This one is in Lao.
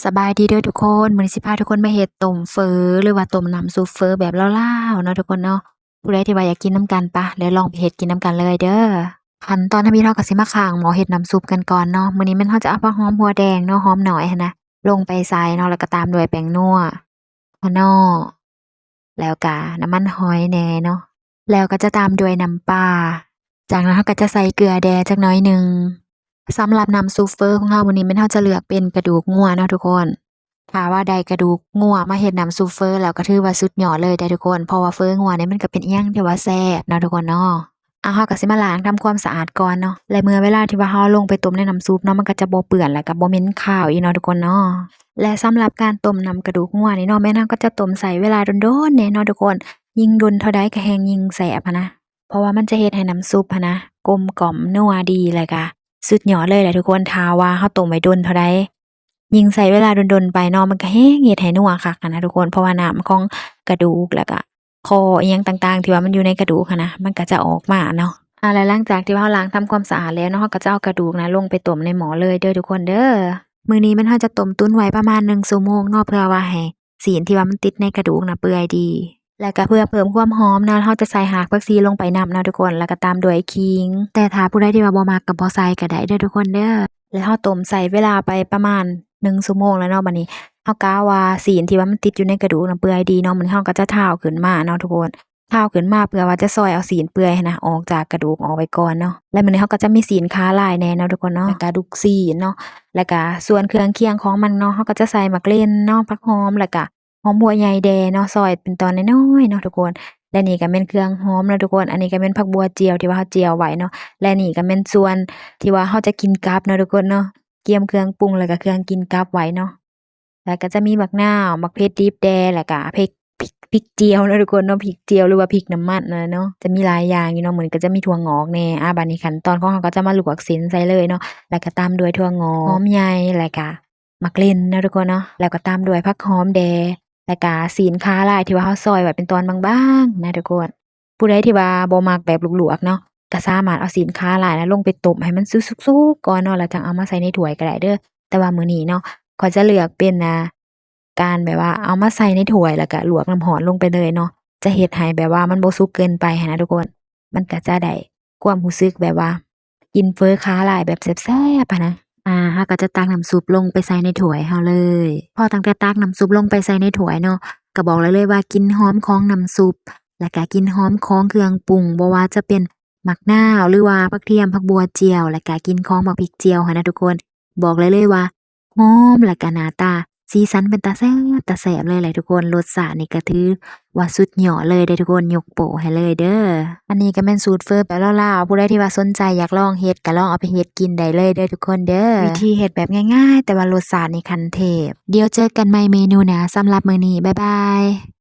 ສະບາຍດີເດີທຸກຄົນ, ມື້ນີ້ຊິພາທຸກຄົນມາເຮັດຕົ້ມເຝີ ຫຼືວ່າຕົ້ມນ້ຳຊຸບເຝີແບບລາວໆເນາະທຸກຄົນເນາະ. ຜູ້ໃດທີ່ວ່າຢາກກິນນຳກັນ ປະ ແລ້ວລອງໄປເຮັດກິນນຳກັນເລີຍເດີ. ຂັ້ນຕອນທຳອິດເຮົາກໍຊິມາຂ້າງໝໍ້ເຮັດນ້ຳຊຸບກັນກ່ອນເນາະ. ມື້ນີ້ແມ່ນເຮົາຈະເອົາຜັກຫອມຫົວແດງເນາະ, ຫອມໜ້ອຍຫັ້ນນະ ລົງໄປໃສ່ເນາະ, ແລ້ວກໍຕາມດ້ວຍແປ້ງນົວ ຂະໜໍ້ ແລ້ວກະນ້ຳມັນຫອຍແດ່ເນາະ, ແລ້ວກໍຈະຕາມດ້ວຍນ້ຳປາ. ຈາກນັ້ນເຮົາກໍຈະໃສ່ເກືອແດ່ຈັກໜ້ອຍໜຶ່ງ. ສຳລັບນ້ຳຊຸບເຝີຂອງເຮົາມື້ນີ້ແມ່ນເຮົາຈະເລືອກເປັນກະດູກງົວເນາະທຸກຄົນ. ຖ້າວ່າໄດ້ກະດູກງົວມາເຮັດນ້ຳຊຸບເຝີແລ້ວກໍຖືວ່າສຸດຍອດເລີຍເດ້ທຸກຄົນ, ເພາະວ່າເຝີງົວນີ້ມັນກໍເປັນອີ່ຫຍັງທີ່ວ່າແຊບເນາະທຸກຄົນເນາະ. ເອົາ ເຮົາກໍຊິມາລ້າງທຳຄວາມສະອາດກ່ອນເນາະ, ແລະ ເມື່ອເວລາທີ່ວ່າເຮົາລົງໄປຕົ້ມໃນນ້ຳຊຸບເນາະ ມັນກໍຈະບໍ່ເປື້ອນ ແລ້ວກໍບໍ່ເໝັນຄາວອີກເນາະທຸກຄົນເນາະ. ແລະ ສຳລັບການຕົ້ມນ້ຳກະດູກງົວນີ້ເນາະ ແມ່ນເຮົາກໍຈະຕົ້ມໃຊ້ເວລາດົນໆແດ່ເນາະທຸກຄົນ, ຍິ່ງດົນເທົ່າໃດກໍແຮ່ງຍິ່ງແຊບຫັ້ນນະ, ເພາະວ່າມັນຈະເຮັດໃຫ້ນ້ຳຊຸບຫັ້ນນະກົມກ່ອມນົວດີ ແລ້ວກໍສຸດຍອດເລີຍແຫຼະທຸກຄົນ. ຖ້າວ່າເຮົາຕົ້ມໄວ້ດົນເທົ່າໃດ ຍິ່ງໃຊ້ເວລາດົນໆໄປເນາະ ມັນກໍແຮ່ງເຮັດໃຫ້ນົວຄັກຫັ້ນນະທຸກຄົນ, ເພາະວ່ານ້ຳຂອງກະດູກ ແລ້ວກະ ຂໍ້ອີ່ຫຍັງຕ່າງໆທີ່ວ່າມັນຢູ່ໃນກະດູກຫັ້ນນະ ມັນກໍຈະອອກມາເນາະ. ອາ ແລະ ຫຼັງຈາກທີ່ວ່າເຮົາລ້າງທຳຄວາມສະອາດແລ້ວເນາະ ເຮົາກໍຈະເອົາກະດູກນະລົງໄປຕົ້ມໃນໝໍ້ເລີຍເດີທຸກຄົນເດີ. ມື້ນີ້ແມ່ນເຮົາຈະຕົ້ມຕຸນໄວ້ປະມານໜຶ່ງຊົ່ວໂມງເນາະ ເພື່ອວ່າໃຫ້ຊີ້ນທີ່ວ່າມັນຕິດໃນກະດູກນະເປື່ອຍດີ, ແລ້ວກໍເພື່ອເພີ່ມຄວາມຫອມເນາະ ເຮົາຈະໃສ່ຮາກຜັກຊີລົງໄປນຳເນາະທຸກຄົນ, ແລ້ວກໍຕາມດ້ວຍຂີງ. ແຕ່ຖ້າຜູ້ໃດທີ່ວ່າບໍ່ມັກກໍບໍ່ໃສ່ກໍໄດ້ເດີທຸກຄົນເດີ. ແລະ ເຮົາຕົ້ມໃຊ້ເວລາໄປປະມານໜຶ່ງຊົ່ວໂມງແລ້ວເນາະ, ບັດນີ້ເຮົາກະວ່າຊີ້ນທີ່ວ່າມັນຕິດຢູ່ໃນກະດູກນະເປື່ອຍດີເນາະ, ມື້ນີ້ເຮົາກໍຈະທ້າວຂຶ້ນມາເນາະທຸກຄົນ, ທ້າວຂຶ້ນມາເພື່ອວ່າຈະຊອຍເອົາຊີ້ນເປື່ອຍຫັ້ນນະອອກຈາກກະດູກອອກໄປກ່ອນເນາະ. ແລະ ມື້ນີ້ເຮົາກໍຈະມີຊີ້ນຂາລາຍແດ່ເນາະທຸກຄົນເນາະ, ແລ້ວກະລູກຊີ້ນເນາະ, ແລ້ວກະສ່ວນເຄື່ອງຄຽງຂອງມັນເນາະ ເຮົາກໍຈະໃສ່ໝາກເລັ່ນເນາະ, ຜັກຫອມ ແລ້ວກະຫອມຫົວໃຫຍ່ແດ່ເນາະ, ຊອຍເປັນຕອນນ້ອຍໆເນາະທຸກຄົນ. ແລະ ນີ້ກໍແມ່ນເຄື່ອງຫອມເນາະທຸກຄົນ, ອັນນີ້ກໍແມ່ນຜັກບົ່ວຈຽວທີ່ວ່າເຮົາຈຽວໄວ້ເນາະ, ແລະ ນີ້ກໍແມ່ນສ່ວນທີ່ວ່າເຮົາຈະກິນກັບເນາະທຸກຄົນເນາະ. ກຽມເຄື່ອງປຸງ ແລ້ວກໍເຄື່ອງກິນກັບໄວ້ເນາະ, ແລ້ວກໍຈະມີໝາກນາວ ໝາກເຜັດດິບແດ່ ແລ້ວກໍເຜັດ ພິກ ພິກຈຽວເນາະທຸກຄົນເນາະ, ພິກຈຽວ ຫຼືວ່າພິກນ້ຳມັນນັ້ນແຫຼະເນາະ, ຈະມີຫຼາຍຢ່າງຢູ່ເນາະ. ມື້ນີ້ກໍຈະມີຖົວງອກແດ່. ອາ ບາດນີ້ຂັ້ນຕອນຂອງເຮົາກໍຈະມາລວກຊີ້ນໃສ່ເລີຍເນາະ, ແລ້ວກໍຕາມດ້ວຍຖົວງອກ ຫອມໃຫຍ່ ແລ້ວກໍໝາກເລັ່ນເນາະທຸກຄົນເນາະ, ແລ້ວກໍຕາມດ້ວຍຜັກຫອມແດ່ ແລ້ວກະຊີ້ນຂາລາຍທີ່ວ່າເຮົາຊອຍໄວ້ເປັນຕອນບາງໆນະທຸກຄົນ. ຜູ້ໃດທີ່ວ່າບໍ່ມັກແບບລວກໆເນາະ ກະສາມາດເອົາຊີ້ນຂາລາຍນະລົງໄປຕົ້ມໃຫ້ມັນສຸກໆກ່ອນເນາະ ແລ້ວຈັ່ງເອົາມາໃສ່ໃນຖ້ວຍກໍໄດ້ເດີ. ແຕ່ວ່າມື້ນີ້ເນາະ ຂ້ອຍຈະເລືອກເປັນ ອ່າ ການແບບວ່າເອົາມາໃສ່ໃນຖ້ວຍ ແລ້ວກະລວກນ້ຳຮ້ອນລົງໄປເລີຍເນາະ, ຈະເຮັດໃຫ້ແບບວ່າມັນບໍ່ສຸກເກີນໄປຫັ້ນນະທຸກຄົນ. ມັນກະຈະໄດ້ຄວາມຮູ້ສຶກແບບວ່າກິນເຝີຂາລາຍແບບແຊບໆຫັ້ນນະ. ອ່າ ເຮົາກໍຈະຕັກນ້ຳຊຸບລົງໄປໃສ່ໃນຖ້ວຍເຮົາເລີຍ. ພໍຕັ້ງແຕ່ຕັກນ້ຳຊຸບລົງໄປໃສ່ໃນຖ້ວຍເນາະ ກໍບອກໄດ້ເລີຍວ່າກິ່ນຫອມຂອງນ້ຳຊຸບ ແລ້ວກະກິ່ນຫອມຂອງເຄື່ອງປຸງ ບໍ່ວ່າຈະເປັນໝາກນາວ ຫຼືວ່າຜັກທຽມ ຜັກບົ່ວຈຽວ ແລ້ວກະກິ່ນຂອງໝາກພິກຈຽວຫັ້ນນະທຸກຄົນ, ບອກໄດ້ເລີຍວ່າ ຫອມ ແລ້ວກະໜ້າຕາສີສັນເປັນຕາແຊບ ຕາແຊບເລີຍແຫຼະທຸກຄົນ. ລົດຊາດນີ້ກະຖືວ່າສຸດຍອດເລີຍເດ້ທຸກຄົນ, ຍົກໂປ້ໃຫ້ເລີຍເດີ. ອັນນີ້ກະແມ່ນສູດເຝີແບບລາວໆ, ຜູ້ໃດທີ່ວ່າສົນໃຈຢາກລອງເຮັດ ກະລອງເອົາໄປເຮັດກິນໄດ້ເລີຍເດີທຸກຄົນເດີ. ວິທີເຮັດແບບງ່າຍໆ ແຕ່ວ່າລົດຊາດນີ້ຂັ້ນເທບ. ດຽວເຈີກັນໃໝ່ເມນູໜ້າ, ສຳລັບມື້ນີ້ ບາຍບາຍ.